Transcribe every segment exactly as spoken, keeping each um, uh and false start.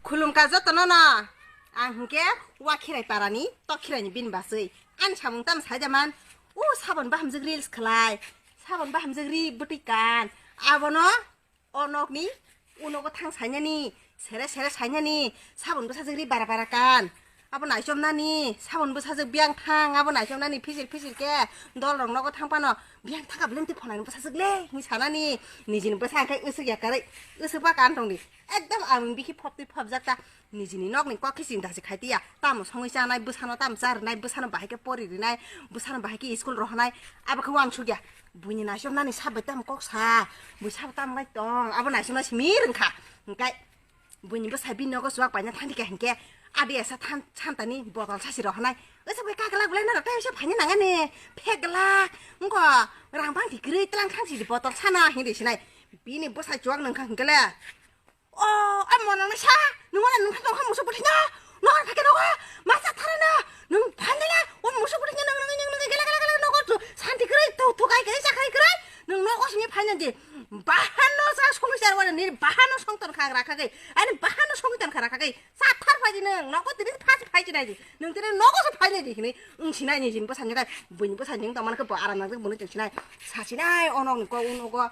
Khulumkha jotono no. Ang hwnkhe Wakhirai parani Tokhirai ni bini baswi. Ani samung tamo saida man. O sabon bahamjwk reels khlai. Sabon bahamjwk ri bwtwi kan. Abono o nokni unogo thang sainani, sere sere sainani, sabon bwsajwk ri bara bara kan. Abo naichomnani, sabon bwsajwk biyang thang, abo naichomnani, phisir phisir khe dol rok nogo thang phano, biyang thaka beleng twi phonani bwsajwk le, hinwi sanani, nijini bwsa hwnkhe usuk ya kwrwi, usuk ba kan tongdi. Ekdom ang bikhi phoptwi phopjak ta, nijini nokni kok khe chinta se khai tiya, tamo songwi chanai, bwsano tamo cha rwnai, bwsano bahai khe pori rwnai, bwsano bahai khe school rohonai, abo khe uansuk ya. Buini naichomnani sabai tamo kok sa, bui sabo tamo lai tong, abo naichomna simi rwngkha, hwnkhe. Buini bwsai bini nogo chuwak paina thangdi kha hinkhe, adi asa than-, santani botol sasi rohonai. Oisa bai kaglak belai norok tei oisa phaina nangani. Phek glak. Wngkha rang bangthi kwrwi tlang thangsi di botol sana hingdi sinai. Bini bwsai chuwak nangkha hinkhe le. O, a mono sa, nung ora nung tong musuk bwthai no. Nor phake nogo. Masa thara no. Nung phaina le. O musuk bwthai no nung nung nung gela gela gela nogo tu. Santi kwrwi tu tu kai kwrwi chakhai kwrwi. Nung nogo sini phaina di. Bahano sa songwi char wani ni bahano songton khagra khagai. Ani bahano songwi ton khagra khagai. Sa thar phai di nung. Nogo tini phas phai di nai di. Nung tini nogo sa phai di hini. Ung sinai ni jin bwsa ni kai. Buini bwsa ni tong man khe bo aram nang buni tong sinai. Sa sinai onok ni ko unogo.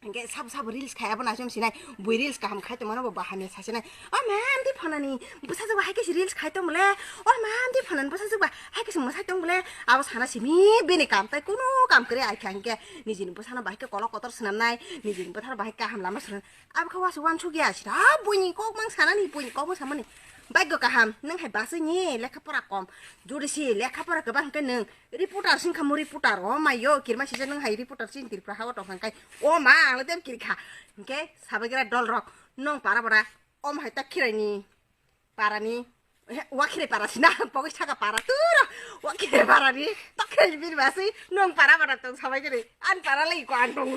Hingke sabo sabo reels khai abo naichom sinai. Bui reels kaham khai tongmano bo bahamya sa sinai. O ma, amtwi phanani bwsajwk bo hai khe se reels khai tong bole. O ma, amtwi phanani bwsajwk bo hai khe se mwsai tong bole. Abo sana simi bini kam tai kunu kam kwrwi ai kha hingke nijini bwsano bahai khe kolok kotor swnamnai, nijini bwthar bahai kaham lama swnam. Abo khe wasu wansuk ya sira buini kok mang sanani, buini kok mang samani. Baigo kaham, nang hai baswi ni lekha pora kom. Jodi si lekha pora kwbang hingke nang reporter sing khamu reporter. O mai yo kirma sijak nang hai reporter sing Tripura ha o tong kha hingke. O ma ang le dem kiri kha. Hingke sabai gra dol rok nong para bora. O ma hai ta khirai ni para ni. He, Wakhirai para sina, pogwi saka para turo. Wakhirai para ni, Tokhirai ni bini baswi nong para bora tong sabai gari. An para lai ko an tong.